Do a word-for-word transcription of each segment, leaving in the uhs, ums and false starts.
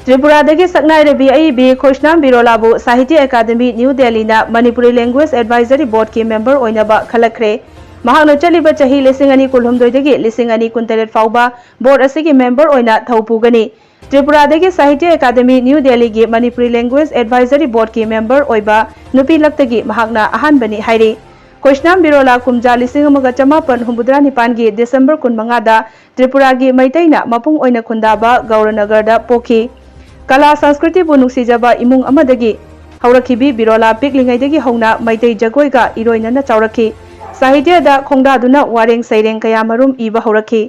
ꯇ꯭ꯔꯤꯄꯨꯔꯥꯗꯒꯤ ꯁꯛꯅꯥꯏꯔꯕꯤ ꯑꯏꯕꯤ ꯈꯣꯏꯁꯅꯥꯝ ꯕꯤꯔꯣꯂꯥꯕꯨ ꯁꯥꯍꯤꯇ꯭ꯌ ꯑꯦꯀꯥꯗꯃꯤ ꯅ꯭ꯌꯨ ꯗꯦꯜꯂꯤꯅ ꯃꯅꯤꯄꯨꯔꯤ ꯂꯦꯡꯒ꯭ꯋꯦꯖ ꯑꯦꯗꯚꯥꯏꯖꯔꯤ ꯕꯣꯔꯗꯀꯤ ꯃꯦꯝꯕꯔ ꯑꯣꯏꯅꯕ ꯈꯜꯂꯛꯈ꯭ꯔꯦ꯫ ꯃꯍꯥꯛꯅ ꯆꯠꯂꯤꯕ ꯆꯍꯤ ꯂꯤꯁꯤꯡ ꯑꯅꯤ ꯀꯨꯟꯍꯨꯝꯗꯣꯏꯗꯒꯤ ꯂꯤꯁꯤꯡ ꯑꯅꯤ ꯀꯨꯟꯇꯔꯦꯠ ꯐꯥꯎꯕ ꯕꯣꯔꯗ ꯑꯁꯤꯒꯤ ꯃꯦꯝꯕꯔ ꯑꯣꯏꯅ ꯊꯧ ꯄꯨꯒꯅꯤ꯫ ꯇ꯭ꯔꯤꯄꯨꯔꯥꯗꯒꯤ ꯁꯥꯍꯤꯇ꯭ꯌ ꯑꯦꯀꯥꯗꯃꯤ ꯅ꯭ꯌꯨ ꯗꯦꯜꯂꯤꯒꯤ ꯃꯅꯤꯄꯨꯔꯤ ꯂꯦꯡꯒ꯭ꯋꯦꯖ ꯑꯦꯗꯚꯥꯏꯖꯔꯤ ꯕꯣꯔꯗꯀꯤ ꯃꯦꯝꯕꯔ ꯑꯣꯏꯕ ꯅꯨꯄꯤ ꯂꯛꯇꯒꯤ ꯃꯍꯥꯛꯅ ꯑꯍꯥꯟꯕꯅꯤ ꯍꯥꯏꯔꯤ꯫ ꯈꯣꯏꯁꯅꯥꯝ ꯕꯤꯔꯣꯂꯥ ꯀꯨꯝꯖꯥ ꯂꯤꯁꯤꯡ ꯑꯃꯒ ꯆꯃꯥꯄꯟ ꯍꯨꯝꯐꯨꯇꯔꯥ ꯅꯤꯄꯥꯟꯒꯤ ꯗꯤꯁꯦꯝꯕꯔ ꯀꯨꯟꯃꯉꯥꯗ ꯇ꯭ꯔꯤꯄꯨꯔꯥꯒꯤ ꯃꯩꯇꯩꯅ ꯃꯄꯨꯡ ꯑꯣꯏꯅ ꯈꯨꯟꯗꯥꯕ ꯒꯧꯔꯅꯒꯔꯗ ꯄꯣꯛꯈꯤ꯫ ꯀꯂꯥ ꯁꯪꯁꯀ꯭ꯔꯤꯇꯤꯕꯨ ꯅꯨꯡꯁꯤꯖꯕ ꯏꯃꯨꯡ ꯑꯃꯗꯒꯤ ꯍꯧꯔꯛꯈꯤꯕꯤ ꯕꯤꯔꯣꯂꯥ ꯄꯤꯛꯂꯤꯉꯩꯗꯒꯤ ꯍꯧꯅ ꯃꯩꯇꯩ ꯖꯒꯣꯏꯒ ꯏꯔꯣꯏꯅꯅ ꯆꯥꯎꯔꯛꯈꯤ꯫ ꯁꯥꯍꯤꯇ꯭ꯌꯗ ꯈꯣꯡꯗꯥꯗꯨꯅ ꯋꯥꯔꯦꯡ ꯁꯩꯔꯦꯡ ꯀꯌꯥꯃꯔꯨꯝ ꯏꯕ ꯍꯧꯔꯛꯈꯤ꯫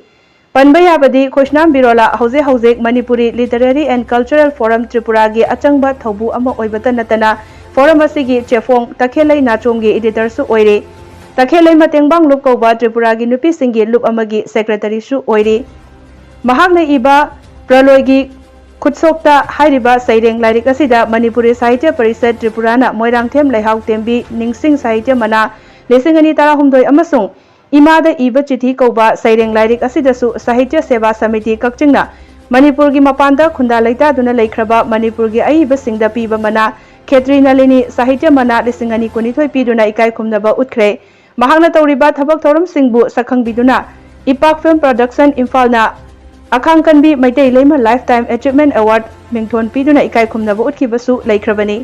ꯄꯟꯕ ꯌꯥꯕꯗꯤ, ꯈꯣꯏꯁꯅꯥꯝ ꯕꯤꯔꯣꯂꯥ ꯍꯧꯖꯤꯛ ꯍꯧꯖꯤꯛ Manipuri literary and cultural forum ꯇ꯭ꯔꯤꯄꯨꯔꯥꯒꯤ ꯑꯆꯪꯕ ꯊꯧꯕꯨ ꯑꯃ ꯑꯣꯏꯕꯇ ꯅꯠꯇꯅ, ꯐꯣꯔꯝ ꯑꯁꯤꯒꯤ ꯆꯦꯐꯣꯡ ꯇꯈꯦꯜꯂꯩ ꯅꯥꯆꯣꯝꯒꯤ ꯏꯗꯤꯇꯔꯁꯨ ꯑꯣꯏꯔꯤ꯫ ꯇꯈꯦꯜꯂꯩ ꯃꯇꯦꯡꯕꯥꯡ ꯂꯨꯞ ꯀꯧꯕ ꯇ꯭ꯔꯤꯄꯨꯔꯥꯒꯤ ꯅꯨꯄꯤꯁꯤꯡꯒꯤ ꯂꯨꯞ ꯑꯃꯒꯤ ꯁꯦꯀ꯭ꯔꯦꯇꯔꯤꯁꯨ ꯑꯣꯏꯔꯤ꯫ ꯃꯍꯥꯛꯅ ꯏꯕ ꯄ꯭ꯔꯂꯣꯏꯒꯤ ꯈꯨꯠꯁꯣꯛꯇ ꯍꯥꯏꯔꯤꯕ ꯁꯩꯔꯦꯡ ꯂꯥꯏꯔꯤꯛ ꯑꯁꯤꯗ ꯃꯅꯤꯄꯨꯔꯤ ꯁꯥꯍꯤꯇ꯭ꯌ ꯄꯔꯤꯁꯠ ꯇ꯭ꯔꯤꯄꯨꯔꯥꯅ ꯃꯣꯏꯔꯥꯡꯊꯦꯝ ꯂꯩꯍꯥꯎ ꯇꯦꯝꯕꯤ ꯅꯤꯡꯁꯤꯡ ꯁꯥꯍꯤꯇ꯭ꯌ ꯃꯅꯥ ꯂꯤꯁꯤꯡ ꯑꯅꯤ ꯇꯔꯥꯍꯨꯝꯗꯣꯏ ꯑꯃꯁꯨꯡ ꯏꯃꯥꯗ ꯏꯕ ꯆꯤꯊꯤ ꯀꯧꯕ ꯁꯩꯔꯦꯡ ꯂꯥꯏꯔꯤꯛ ꯑꯁꯤꯗꯁꯨ ꯁꯥꯍꯤꯇ꯭ꯌ ꯁꯦꯕꯥ ꯁꯃꯤꯇꯤ ꯀꯛꯆꯤꯡꯅ ꯃꯅꯤꯄꯨꯔꯒꯤ ꯃꯄꯥꯟꯗ ꯈꯨꯟꯗꯥ ꯂꯩꯇꯥꯗꯨꯅ ꯂꯩꯈ꯭ꯔꯕ ꯃꯅꯤꯄꯨꯔꯒꯤ ꯑꯏꯕꯁꯤꯡꯗ ꯄꯤꯕ ꯃꯅꯥ ꯈꯦꯇ꯭ꯔꯤ ꯅꯂꯤꯅꯤ ꯁꯥꯍꯤꯇ꯭ꯌ ꯃꯅꯥ ꯂꯤꯁꯤꯡ ꯑꯅꯤ ꯀꯨꯟꯅꯤꯊꯣꯏ ꯄꯤꯗꯨꯅ ꯏꯀꯥꯏ ꯈꯨꯝꯅꯕ ꯎꯠꯈ꯭ꯔꯦ꯫ ꯃꯍꯥꯛꯅ ꯇꯧꯔꯤꯕ ꯊꯕꯛ ꯊꯧꯔꯝꯁꯤꯡꯕꯨ ꯁꯛꯈꯪꯕꯤꯗꯨꯅ ꯏꯄꯥꯛ ꯐꯤꯜꯝ ꯄ꯭ꯔꯣꯗꯛꯁꯟ ꯏꯝꯐꯥꯜꯅ ꯑꯈꯥꯡ ꯀꯟꯕꯤ ꯃꯩꯇꯩ ꯂꯩꯃ ꯂꯥꯏꯐ ꯇꯥꯏꯝ ꯑꯦꯆꯤꯞꯃꯦꯟ ꯑꯦꯋꯥꯔꯗ ꯃꯤꯡꯊꯣꯟ ꯄꯤꯗꯨꯅ ꯏꯀꯥꯏ ꯈꯨꯝꯅꯕ ꯎꯠꯈꯤꯕꯁꯨ ꯂꯩꯈ꯭ꯔꯕꯅꯤ꯫